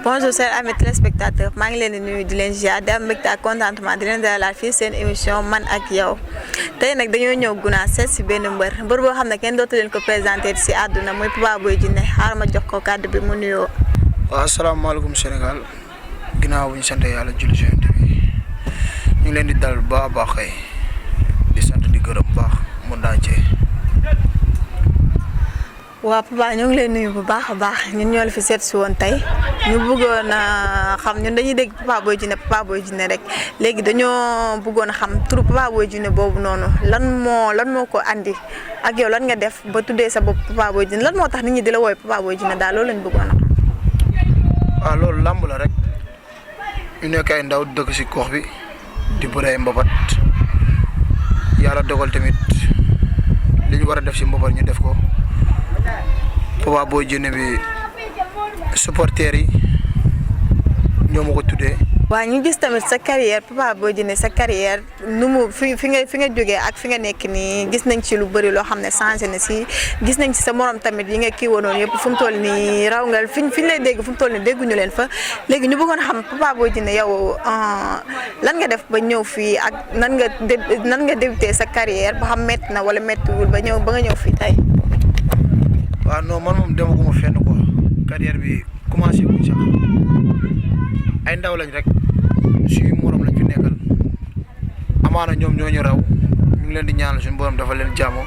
Bonjour chers amis téléspectateurs maa ngi leen di nuyu di leen ziar di am mbégte ak contentement di leen dalalaat fii seen émission man ak yow tey nag dañoo ñëw Gounass seet si benn mbër boo xam ne kenn dootu leen ko présenté si àdduna muy Papa Boy Djiné xaaral ma jox ko kàddu bi mu nuyoo. waaw asalaamaaleykum Sénégal ginnaaw bu ñu sant yàlla julli ci Yonent bi ñu ngi leen di dal bu baax a baax kay di sant di gërëm bu baax mu dancee. waaw Papa ñoo ngi leen nuyu bu baax a baax ñun ñoo la fi seet si woon tey ñu bëggoon a xam ñun dañuy dégg Papa Boy Djiné rek léegi dañoo bëggoon a xam turu Papa Boy Djiné boobu noonu lan moo ko andi ak yow lan nga def ba tuddee sa bopp Papa Boy Djiné lan moo tax nit ñi di la woowee Papa Boy Djiné daal loolu lañ bëggoon a xam. waaw loolu làmb la rek ñu nekk ay ndaw dëkk si gox bi di bëre ay mbapat yàlla dogal tamit li ñu war a def si mbapat ñu def ko. Papa Boy Djiné bi supporters yi ñoo ma ko tuddee. waaw ñu gis tamit sa carrière Papa Boy Djiné sa carrière nu mu fi nga jógee ak fi nga nekk nii gis nañ ci lu bëri loo xam ne changé na si gis nañ ci sa morom tamit yi nga kii woon yëpp fu mu toll nii raw nga fi ñu lay dégg fu mu toll nii dégguñu leen fa léegi ñu bëggoon xam Papa Boy Djiné yow lan nga def ba ñëw fii ak nan nga débuté sa carrière ba xam métti na wala méttiwul ba nga ñëw fii tey. waaw non man moom demaguma fenn quoi carrière bi commencé wuñ sax ay ndaw lañ rek suñu morom lañ fi nekkal amaana ñoom ñoo ñu raw ñu ngi leen di ñaanal suñu borom dafa leen jàmm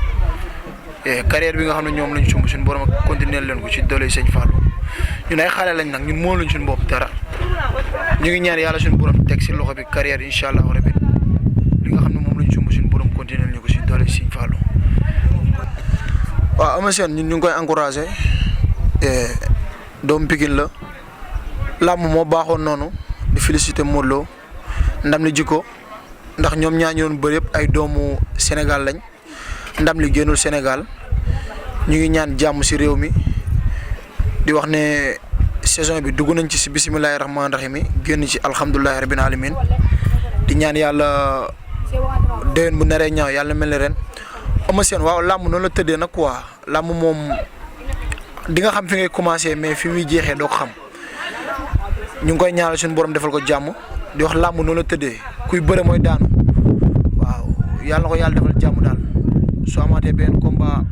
carrière bi nga xam ne ñoom lañ sumb suñu borom ak continuer leen ko ci doole Sëñ Fallou ñun ay xale lañ nag ñun moo lañ suñu bopp dara ñu ngi ñaan yàlla suñu borom teg si loxo bi carrière incha allah rabbi li nga xam ne moom lañ sumb suñu borom continuer ñu ko ci doole Sëñ Fallou. waaw Eumeu Sène ñun ñu ngi koy encouragé doomu Pikine la làmb moo baaxoon noonu di félicité Modou Lo ndam li jikko ndax ñoom ñaa ñu doon bëri yëpp ay doomu Sénégal lañ ndam li génnul Sénégal ñu ngi ñaan jàmm si réew mi di wax ne saison bi dugg nañ ci si bisimilahi rahmaani rahim génn ci alhamdulilahi rabbil alamin di ñaan yàlla déwén bu naree ñaaw yàlla mel ni ren. Eumeu Sène waaw làmb noonu la tëddee nag quoi làmb moom di nga xam fi ngay commencé mais fi muy jeexee doo ko xam ñu ngi koy ñaanal suñu borom defal ko jàmm di wax làmb noonu la tëddee kuy bëre mooy daanu waaw yàlla na ko yàlla defal jàmm daal soo amaatee benn combat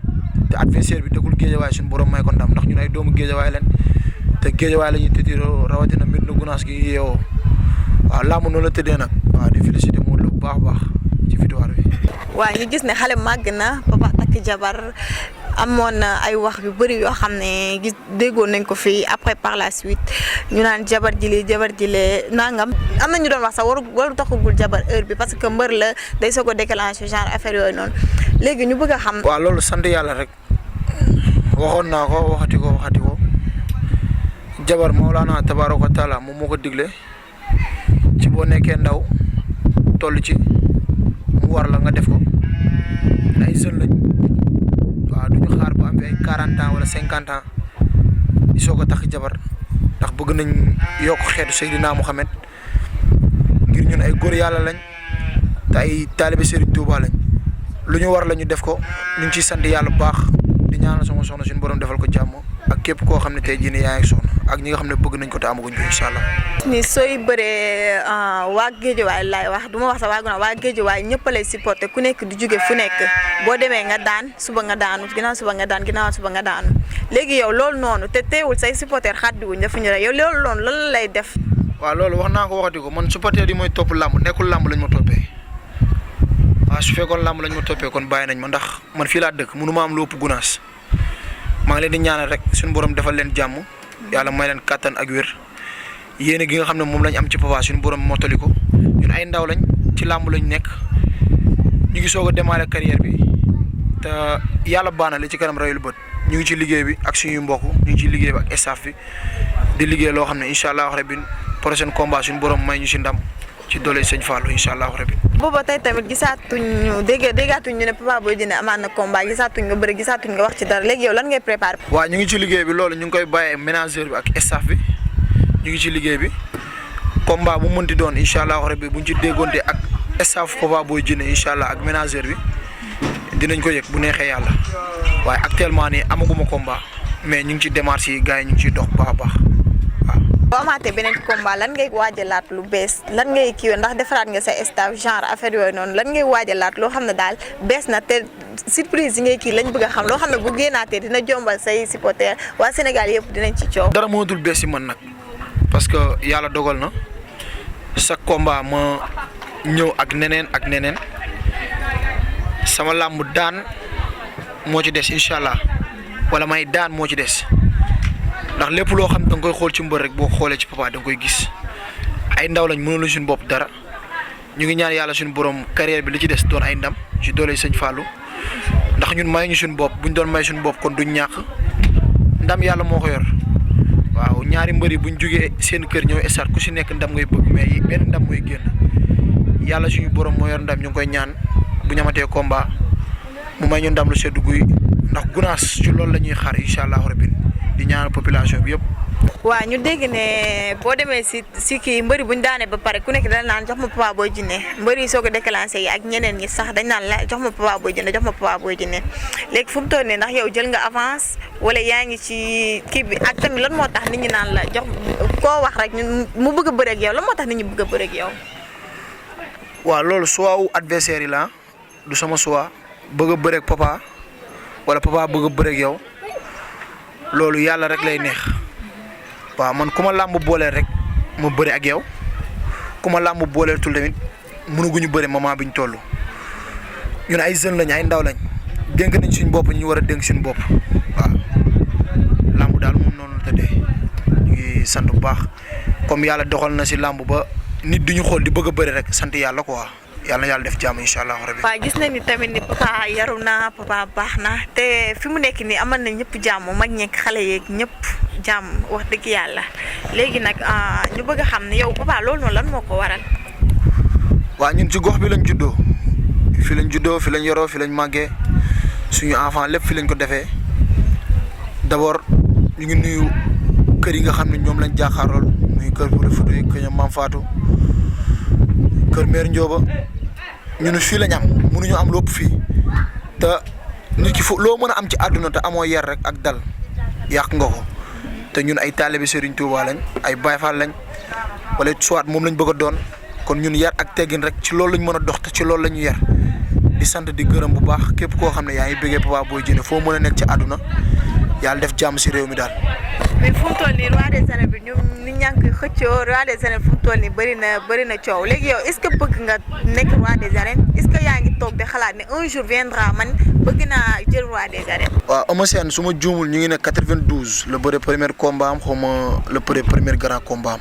te adversaire bi dëkkul géejawaay suñu borom may ko ndam ndax ñun ay doomu géejawaay leen te géejawaay la ñuy tëddee rawatina mbir na Gounass gi yeewoo waaw làmb noonu la tëddee nag waaw di félicité Modou Lo bu baax a baax ci victoire bi. waaw ñu gis ne xale màgg na papa takk jabar amoon na ay wax yu bëri yoo xam ne gis déggoon nañ ko fii après par la suite ñu naan jabar ji lee nangam am na ñu doon wax sax waru taxagul jabar heure bi parce que mbër la day soog a déclenché genre affaire yooyu noonu léegi ñu bëgg a xam. waaw loolu sant yàlla rek waxoon naa ko waxati ko jabar Mawlana tabaaraka wa taala moom moo ko digle ci boo nekkee ndaw toll ci. war la nga def ko ay jeunes lañ waaw duñu xaar bu am fi ay 40 ans wala 50 ans di soog a tax jabar ndax bëgg nañ yokk xeetu Seydina Mohamed ngir ñun ay góor yàlla lañ te ay taalibe Serigne Touba lañ lu ñu war la ñu def ko ñu ngi ciy sant yàlla bu baax di ñaanal sama soxna suñu borom defal ko jàmm ak képp koo xam ne tey jii nii yaa ngi soxna ak ñi nga xam ne bëgg nañ ko te amaguñ ko incha allah. ni sooy bëree waa Géejawaay laay wax du ma wax sax waa Gounass waa Géejawaay ñëpp lay supporté ku nekk di jóge fu nekk boo demee nga daan suba nga daanu ginnaaw suba nga daan ginnaaw suba nga daanu léegi yow loolu noonu te teewul say supporter xaddi wuñ dafa ñu rek yow loolu noonu lan lay def. waaw loolu wax naa ko waxati ko man supporter yi mooy topp làmb nekkul làmb lañ ma toppee waaw su fekkoon làmb lañ ma toppee kon bàyyi nañ ma ndax man fii laa dëkk mënu ma am lu ëpp Gounass maa ngi leen di ñaanal rek suñu borom defal leen jàmm yàlla may leen kàttan ak wér yéene gi nga xam ne moom lañ am ci Papa suñu borom mottali ko ñun ay ndaw lañ ci làmb lañ nekk ñu ngi soog a démarrer carrière bi te yàlla baax na li ci kanam rayul bët ñu ngi ci liggéey bi ak suñuy mbokk ñu ngi ci liggéey bi ak staff bi di liggéey loo xam ne incha allah rabbi prochain combat suñu borom may ñu si ndam ci doole Sëñ Fallou incha allah rabbi. booba tey tamit déggaatuñ ñu ne Papa Boy Djiné amaat na combat gisaatuñ nga bëri gisaatuñ nga wax ci dara léegi yow lan ngay préparé. waaw ñu ngi ci liggéey bi loolu ñu ngi koy bàyyee manager bi ak staff bi ñu ngi ci liggéey bi combat bu mënti doon incha allah rabbi buñ ci déggoonte ak staff Papa Boy Djiné incha allah ak manager bi dinañ ko yëg bu neexee yàlla waaye actuellement nii amaguma combat mais ñu ngi ci démarche yi gars yi ñu ngi ciy dox bu baax a baax waaw. boo amaatee beneen combat lan ngay waajalaat lu bees lan ngay kiiwee ndax defaraat nga sa staff genre affaire yooyu noonu lan ngay waajalaat loo xam ne daal bees na te surprise yi ngay kii lañ bëgg a xam loo xam ne bu génnaatee dina jombal say supporters waa Sénégal yëpp dinañ ci coow. dara moo dul bees si man nag parce que yàlla dogal na chaque combat ma ñëw ak neneen sama làmb daan moo ci des incha allah wala may daan moo ci des ndax lépp loo xam da nga koy xool ci mbër rek boo xoolee ci Papa da nga koy gis ay ndaw lañ mënul suñu bopp dara ñu ngi ñaan yàlla suñu borom carrière bi li ci des doon ay ndam ci doole sëñ Fallou ndax ñun may ñu suñu bopp buñ doon may suñu bopp kon duñ ñàkk ndam yàlla moo ko yor waaw ñaari mbër yi buñ jógee seen kër ñëw stade ku si nekk ndam ngay bëgg mais benn ndam mooy génn yàlla suñu borom moo yor ndam ñu ngi koy ñaan bu ñu amatee combat mu may ñu ndam lu seddu guy ndax Gunaas ci loolu la ñuy xaar incha allah rabbi di ñaanal population bi yëpp. waaw ñu dégg ne boo demee si kii mbëri buñ daanee ba pare ku nekk dana naan jox ma Papa Boy Djiné mbëri yi soog a déclenché yi ak ñeneen ñi sax dañ naan la jox ma Papa Boy Djiné jox ma Papa Boy Djiné léegi fu mu toll nii ndax yow jël nga avance wala yaa ngi ci kii bi ak tamit lan moo tax nit ñi naan la jox koo wax rek mu bëgg a bëre ak yow lan moo tax nit ñi bëgg a bëre ak yow. waaw loolu choix wu adversaire yi la du sama choix bëgg a bëre ak Papa wala Papa bëgg a bëre ak yow loolu yàlla rek lay neex. waaw man ku ma làmb booleel rek ma bëri ak yow ku ma làmb booleel tul tamit mënuguñu bëri moment bi ñu toll ñun ay jeunes lañ ay ndaw lañ dénk nañ suñu bopp ñu war a dénk suñu bopp waaw làmb daal moom noonu la tëddee ñu ngi sant bu baax comme yàlla doxal na si làmb ba nit duñu xool di bëgg a bëri rek sant yàlla quoi yàlla na yàlla def jàmm incha allah rabbi. waaw gis nañ ni tamit ni Papa yaru na Papa baax na te fi mu nekk nii amal na ñëpp jàmm mag ñeeg xale yeeg ñëpp. jàmm wax dëgg yàlla léegi nag ñu bëgg a xam ne yow Papa loolu noonu lan moo ko waral. waaw ñun ci gox bi lañ juddoo fi lañ yoroo fi lañ màggee suñu enfant lépp fi lañ ko defee d'abord ñu ngi nuyu kër yi nga xam ne ñoom lañ jàkkaarlool muy kër Fodé Fodé kër ñoom Mame Fatou kër Mère Ndioba ñun fii lañ am mënuñu am lépp fii te nit ki loo mën a am ci àdduna te amoo yar rek ak dal yàq nga ko. te ñun ay taalibe Serigne Touba lañ ay Baye Fall lañ wala soit moom lañ bëgg a doon kon ñun yar ak teggin rek ci loolu lañ mën a dox te ci loolu la ñu yar di sant di gërëm bu baax képp koo xam ne yaa ngi bëggee Papa Boy Djiné foo mën a nekk ci àdduna yàlla def jàmm si réew mi daal. mais fu mu toll nii roi des arènes bi ñoom nit ñaa ngi koy xëccoo roi des arènes fu mu toll nii bëri na coow léegi yow est-ce que bëgg nga nekk roi des arènes est-ce que yaa ngi toog di xalaat ne un jour viendra man bëgg naa jël roi des arènes. waaw Eumeu Sène su ma juumul ñu ngi ne 92 la bëre premier combat am xaw ma la bëre premier grand combat am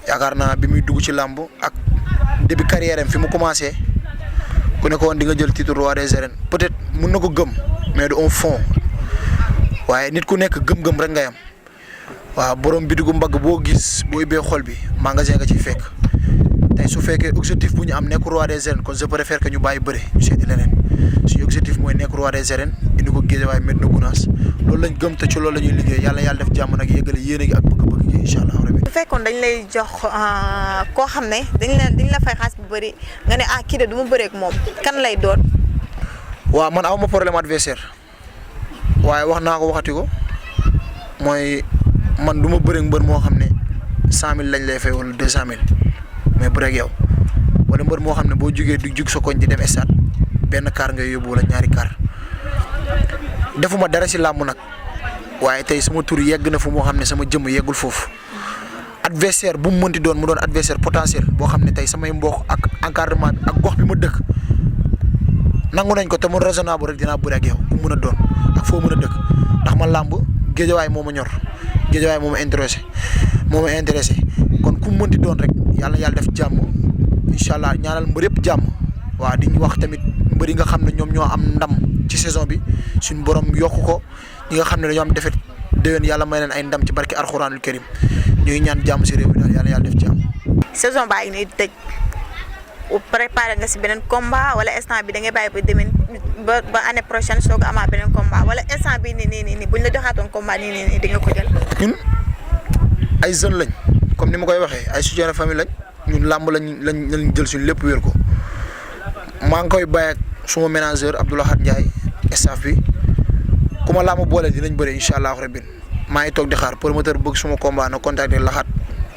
yaakaar naa bi muy dugg ci làmb ak début carrière am fi mu commencé ku ne ko woon di nga jël titre roi des arènes peut-être mun na ko gëm mais du un fond waaye nit ku nekk gëm-gëm rek ngay am waaw borom bitigu mbagg boo gis boo ubbee xol bi magasin nga ciy fekk tey su fekkee objectif bu ñu am nekk roi des arènes kon je préfère que ñu bàyyi bëre ñu seeti leneen suñu objectif mooy nekk roi des arènes indi ko Guédiawaye Médina Gounass loolu lañ gëm te ci loolu la ñuy liggéey yàlla def jàmm nag yëgale yéene gi ak bëgg-bëgg gi incha allah rabbi. bu fekkoon dañ lay jox koo xam ne dañ la fay xaas bu bëri nga ne kii de du ma bëree ak moom kan lay doon. waaw man awma problème adversaire waaye wax naa ko waxati ko mooy man du ma bëre ak mbër moo xam ne 100000 lañ lay fay wala 200000 mais bëre ak yow wala mbër moo xam ne boo jugee du jug sa koñ di dem stade benn kaar ngay yóbbu wala ñaari kaar defuma dara si làmb nag waaye tey sama tur yegg na fu moo xam ne sama jëmm yeggul foofu adversaire bu mu mënti doon mu doon adversaire potentiel boo xam ne tey samay mbokk ak encadrement bi ak gox bi ma dëkk nangu nañ ko te mu raisonnable rek dinaa bëre ak yow ku mën a doon ak foo mën a dëkk ndax ma làmb Géejawaay moo ma ñor Géejawaay moo ma intéressé kon ku mu mënti doon rek yàlla def jàmm incha allah ñaanal mbër yëpp jàmm waaw di ñu wax tamit mbër yi nga xam ne ñoom ñoo am ndam ci saison bi suñu borom yokku ko ñi nga xam ne dañoo am defet déwén yàlla may leen ay ndam ci barki alxuraanul karim ñuy ñaan jàmm si réew mi daal yàlla def jàmm. saison baa ngi nii tëj préparé nga si beneen combat wala instant bi da ngay bàyyi ba demin ba année prochaine soog a amaat beneen combat wala instant bi nii buñ la joxaatoon combat nii di nga ko jël. ñun ay jeunes lañ comme ni ma koy waxee ay soutien de famille lañ ñun làmb lañ jël suñu lépp wér ko maa ngi koy bàyyi ak suma ménageur Abdoulaye Ndiaye staff bi ku ma làmb boole dinañ bëre incha allah rabbi maa ngi toog di xaar promoteur bëgg suma combat na contacter Laxat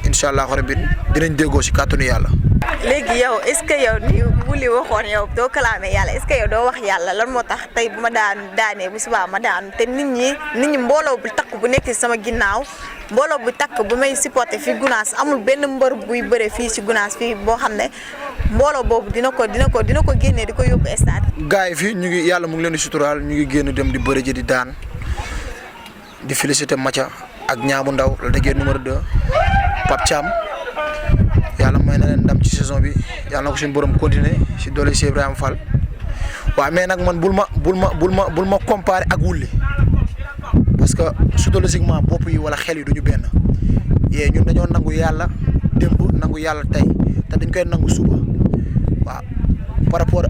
incha allah rabbi dinañ déggoo si kàttanu yàlla. léegi yow est-ce que yow ni Wouly waxoon yow doo kalaame yàlla est-ce que yow doo wax yàlla lan moo tax tey bu ma daanee bu subaa ma daanu te nit ñi mbooloo bu takk bu nekk sama ginnaaw mbooloo bu takk bu may supporter fii Gunaas amul benn mbër buy bëre fii ci Gunaas fii boo xam ne mbooloo boobu dina ko génnee di ko yóbbu stade. gars yi fii ñu ngi yàlla mu ngi leen di suturaal ñu ngi génn dem di bëre ji di daan di féliciter Mathia ak ñaamu ndaw la déggee numéro 2 Pape Thiam. yàlla may na leen ndam ci saison bi yàlla na ko suñu borom continuer si doole Cheikh Ibrahima Fall waaw mais nag man bul ma comparer ak Wouly parce que psychologiquement bopp yi wala xel yi duñu benn yee ñun dañoo nangu yàlla démb nangu yàlla tey te dañ koy nangu suba waaw par rapport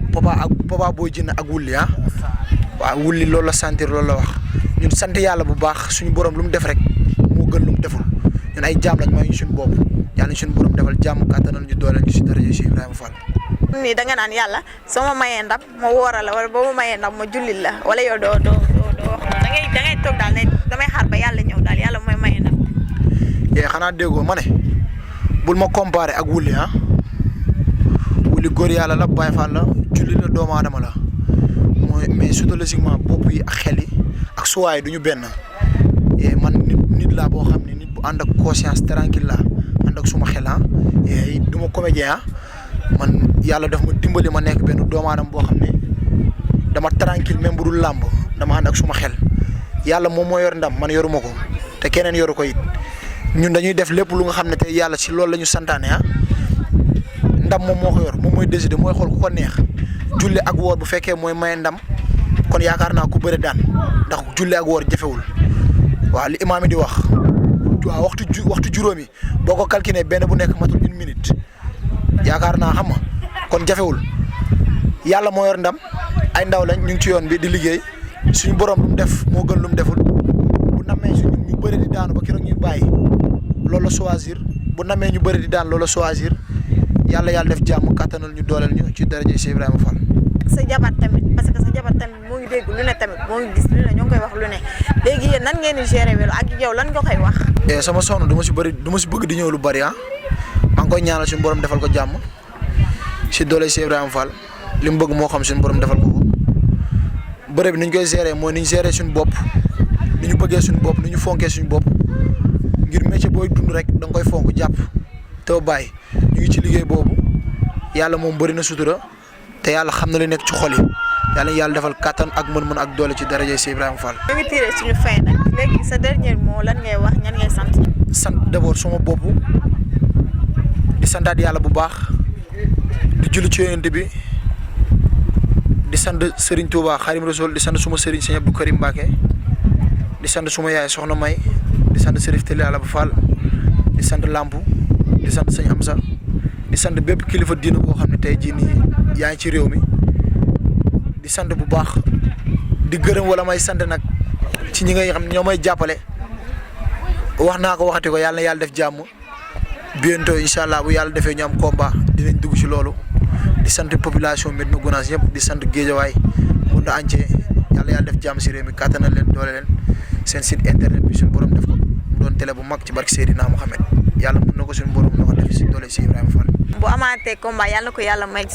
Papa Boy Djiné ak Wouly waaw Wouly loolu la sentir loolu la wax ñun sant yàlla bu baax suñu borom lu mu def rek moo gën lu mu deful ñun ay jaam lañ may ñu suñu bopp. yàlla suñu borom defal jàmm kàttanal ñu dooleel ñu si daraja si Ibrahima Fall. nii da nga naan yàlla soo ma mayee ndam ma wóoral la wala boo ma mayee ndam ma jullil la wala yow doo wax da ngay toog daal ne damay xaar ba yàlla ñëw daal yàlla mooy mayee ndam. xanaa déggoo ma ne bul ma comparer ak Wouly Wouly góor yàlla la Baye Fall la julli la doomu aadama la mooy mais psychologiquement bopp yi ak xel yi ak suwaay du ñu benn man nit laa boo xam ne nit bu ànd ak conscience tranquille la ànd ak suma xel du ma comédien man yàlla daf ma dimbali ma nekk benn doomu aadama boo xam ne dama tranquille même bu dul làmb dama ànd ak suma xel yàlla moom moo yor ndam man yoruma ko te keneen yoru ko it ñun dañuy def lépp lu nga xam ne tey yàlla si loolu la ñu santaane ndam moom moo ko yor moom mooy décider mooy xool ku ko neex julli ak woor bu fekkee mooy maye ndam kon yaakaar naa ku bëre daan ndax julli ak woor jafewul waaw li imaam yi di wax. waaw waxtu juróomi boo ko calculé benn bu nekk matul 1 minute yaakaar naa xam nga kon jafewul yàlla moo yor ndam ay ndaw lañ ñu ngi ci yoon bi di liggéey suñu borom lu mu def moo gën lu mu deful bu namee suñu ñu bëri di daanu ba keroog ñuy bàyyi loolu la choisir bu namee ñu bëri di daan loolu la choisir yàlla def jàmm kàttanal ñu dooleel ñu ci daraja Cheikh Ibrahima Fall. sa jabar tamit parce que sa jabar tamit moo ngi dégg lu ne tamit moo ngi gis lu ne ñoo ngi koy wax lu ne léegi yéen nan ngeen di gérer welu ak yow lan nga koy wax. sama soxna du ma si bëgg di ñëw lu bari maa ngi koy ñaanal suñu borom defal ko jàmm si doole Cheikh Ibrahima Fall li mu bëgg moo xam suñu borom defal ko bëre bi ni ñu koy gérer mooy ni ñu gérer suñu bopp ni ñu bëggee suñu bopp ni ñu fonkee suñu bopp ngir métier booy dund rek da nga koy fonk jàpp te bàyyi ñu ngi ci liggéey boobu yàlla moom bëri na sutura te yàlla xam na li nekk ci xol yi yàlla defal kattan ak mën-mën ak doole ci daraja Cheikh Ibrahima Fall. ñu ngi tiré suñu fin nag léegi sa dernier mot lan ngay wax ñan ngay sant. sant d'abord sama bopp di santaat yàlla bu baax di julli ci yonent bi di sant Serigne Touba Xarim Rasul di sant suma Serigne Sëñ Abdou Karim Mbacké di sant suma yaay Soxna May di sant Serif Télé Alaba Fall di sant Lampu di sant Sëñ Amsa di sant bépp kilifa diina boo xam ne tey jii nii yaa ngi ci réew mi di sant bu baax di gërëm wala may sant nag ci ñi nga xam ne ñoo may jàppale wax naa ko waxati ko yàlla na yàlla def jàmm bientôt incha allah bu yàlla defee ñu am combat dinañ dugg ci loolu di sant population Médina Gounass yëpp di sant Guédiawaye monde entier yàlla def jàmm si réew mi kàttanal leen doole leen seen site internet bi suñu borom def ko mu doon télé bu mag ci barke Seydina Mohamed yàlla mën na ko suñu borom na ko def si doole si Ibrahima Fall. bu amaatee combat yàlla na ko yàlla may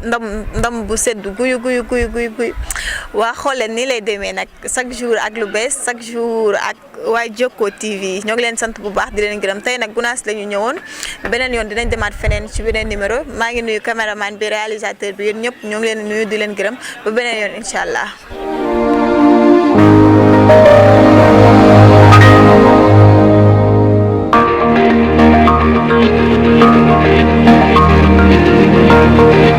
ndam bu sedd guyu waa xool leen nii lay demee nag chaque jour ak lu bees chaque jour ak waa Jokko TV ñoo ngi leen sant bu baax di leen gërëm tey nag Gounass la ñu ñëwoon beneen yoon dinañ demaat feneen ci beneen numéro maa ngi nuyu caméraman bi réalisateur bi yéen ñëpp ñoo ngi leen nuyu di leen gërëm ba beneen yoon incha allah.